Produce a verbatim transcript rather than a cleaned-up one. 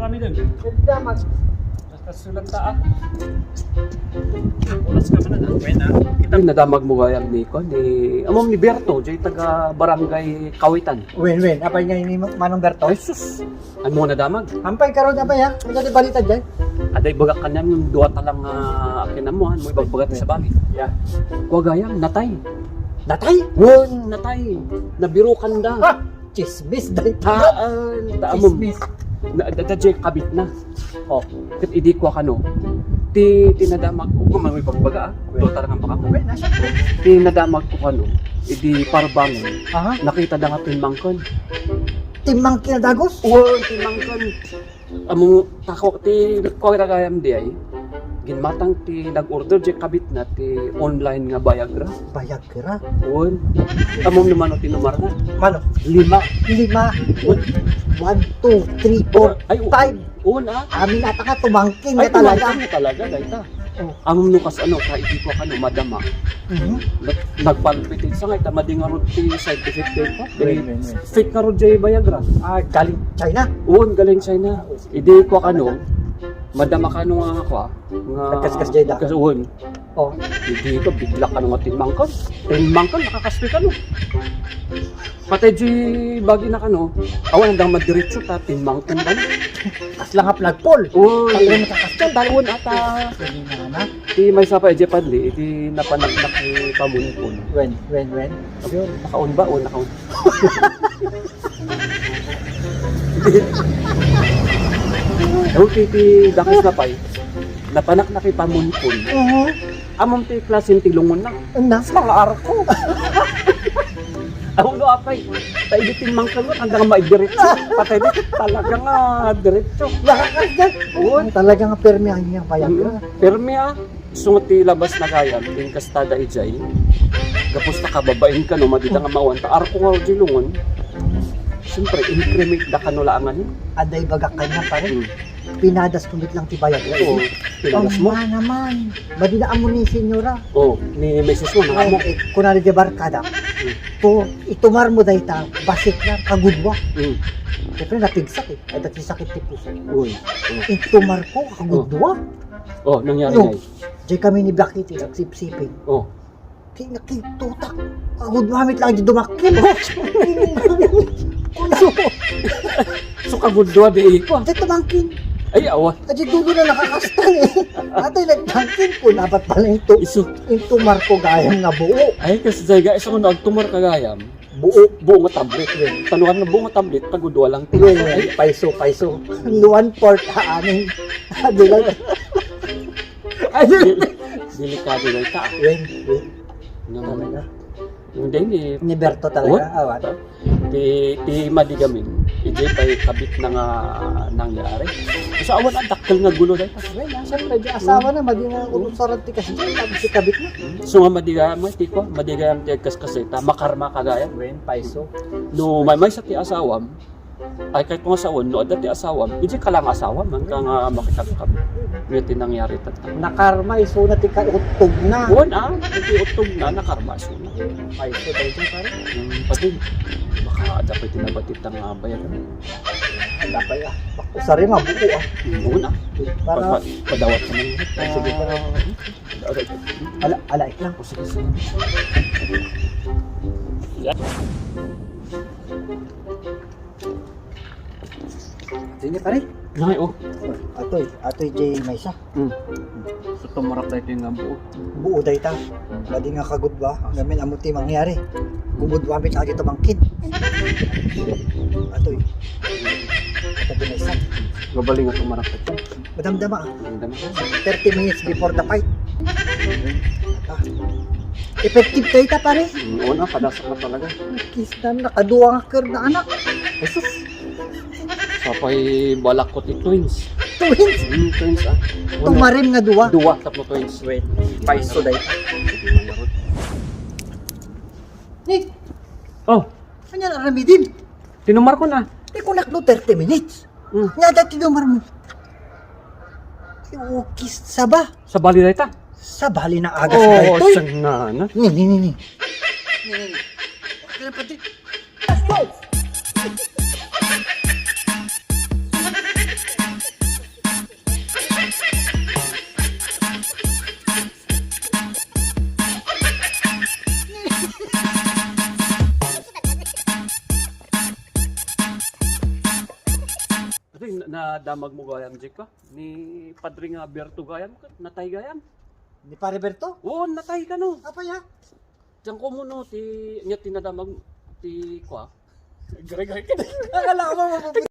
Kami din. Pwede damag. Basta sulat ta, ah. Oras ka man, ah. Pwede na. Kita. Ay, nadamag mo gayam ni, kuan, ni, amom ni Berto, jay taga Barangay Kawitan. Wen, wen. Apay nga ini, Manong Berto? Ay, sus. Ano mo nadamag? Ampay karon, apay, ha? Ano di balita dyan? Aday bagak kaniam yung dua talang, ah, akin amo, ano mo ibagbaga ti sabali. Yeah. Kua gayam, natay. Natay? Wen, natay. Nabirukan da. Ha? Chismis, day. Haan, ta amom. Chismis. Na, da, da, jay kabit na. Oh, ket idi kua kano. Ti, ti nadamag ko, kung may pagbaga, ah. Wait. Total nga baka mo. Wait, nasa ko. Ti nadamag ko kano, idi parbangon. Aha. Nakita da nga timmangken. Timmangken a dagus? Oo, timmangken. Amo, tako, ti, kua gayam di ay. Ginmatang ti nag-order, jay kabit na ti online nga Viagra. Viagra? Wen. Amom no mano ti numar na? Mano? Lima. Lima. Wen. One, two, three, four, ay, five. Wen, ah. Amin ata ka tumangkin. Ay, nga talaga. Tumangkin nga talaga, dayta. Oh. Amom no kas ano, ta idi ko kano, madama. Mhm. Nag-, nagpalpitit sa nga, ita madingarod ti side effect dayta. Wen, wen, wen. Fake nga rod jay Viagra. Ah, galing China? Wen, galing China. Idi ko kano, madama kano nga ako, ah. Nga nagkaskas jay da. Kas-, wen. Oh. Idi ka, bigla kano nga timmangken. Timmangken, nakakaspi kano. Patay di bagi na kano. Awan, andang madiretso ta, timmangken kano. Kasla nga flagpole. Wen. Patay, nakakaskas. Talon ata. Sige na, na. Ti maysa pay, jay padli, iti napanaknak ni Pamunpon. Wen, wen, wen. Ayun, nakaon ba? O, nakaon. Daw ti, ti dakes na pay, napanaknak ni Pamunpon. Mhm. Amom ti klasen ti lungon na. Anda? Mga arko. Aw, no, apay. Ta idi timmangken mo, andang maidiretso. Patay di, talaga nga diretso. Nakakasdan. Oo. Talaga nga permi ang iyang payag. Mm. Permi, ah. Isu nga ti labas na gayam, ti inkastada idiay. Gapus ta kababain kano, madi da nga mawan. Ta arko nga diay lungon. Siyempre, incremate da kano laangan. Aday bagak kaniam, pare. Hmm. Pinadas ko met lang ti Viagra. Oo, pinadas mo? Tama naman. Madi da amo ni senyora. Oo, ni misis mo, nang amo. Eh, kunana diay barkada. Hmm. To, itumar mo dayta, bassit na, kagudua. Hmm. Siyempre, napigsak eh. Ay, dati sakit ti puso. Uy. Itumar ko, kagudua. Oh, nangyari, no, Nay? Diay kami ni Blacky ti nagsipsiping. Oh. Ti nakitutak. Kagudua met lang diay dumakkel. So, so kagudua diay ko. Diay tumangkin. Ay, awa. Diay dulo na nakakastan eh. Atay nagtangkin ko, dapat pala ito. Isu. Intumar ko gayam nga buo. Ay, kas diay ga, isu nga agtumar ka gayam. Buo, buo nga tablet, wen. Taluan nga buo nga tablet, kagudua lang ti. Wen, wen. Ay, payso, payso. One fourth, ha, amin. Adu lang. Ay, dil-, delikado lang ta. Wen, wen. Ano nga? Talaga? Hindi, ni, ni Berto talaga, awan. Ti, ti madi gamin, idiay pay kabit na nga nangyari. So, awan a dakkel nga gulo dayta. Wen, ah, siyempre, diay asawa na, madi nga urusaran ti kasdiay, tapos ti kabit na. So nga madi gayam, ti ko, madi gayam ti agkaskas dayta, makarma ka gayam. Wen, payso. No, maymaysa ti asawam, ay, kayat nga sawen, no, adda ti asawam, idiay ka lang asawam, hanggang, ah, makikagkabit. Nga ti nangyari tatta. Nakarma, isuna ti kautog na. Wen, ah, ti utog na, nakarma, isuna. Payso, payso, pare. Hmm, pati, baka adda pay ti nabatid ta nga bayad, ano? Dapat, ah. Usari nga buo, ah. Mm, oo na. Para pa-, pa-, padawat ka man. Ay, sige, pare. Ala, ala, lang. O, sige, sige. Yan. Sige, pare. Ay, oh. Atoy, atoy, jay maysa. Hmm. So, tumurak daytoy nga buo. Buo dayta. Madi nga kagudua, ngamin ammo ti mangyari. Gumudua met agi tumangkin. Atoy. Atoy, maysa. Mabalin nga tumurak daytoy. Madamdama, ah. Madamdama. Thirty minutes before the fight. Ah. Effective dayta, pare. Mm, oo na, padasok na talaga. Kisnan, nakadua nga ker na anak. Jesus. Sapay balak ko ti twins. Twins? Mm, twins, ah. Tumarim nga dua? Dua, tapno twins. Wait, paiso dayta. Ni? Oh. Ania nga aramidem? Tinumar ko na. Di ko naklo thirty minutes. Hmm. Ania dayta tinumar mo? Ay, ukis, saba. Sabali dayta. Sabali na agas daytoy. Oo, sangana. Ni, ni, ni, ni. Ni, ni, ni. Kaya pati. Let's go! Ah, damag mo gayam, Jake, ka? Ni Padre nga Berto gayam, ka? Natay gayam? Ni Pare Berto? Oo, natay ka, no? Apay, ha? Diyan ko mo, no, ti, niya tinadamag, ti, kwa? Gare-gare ka. Akala ko ba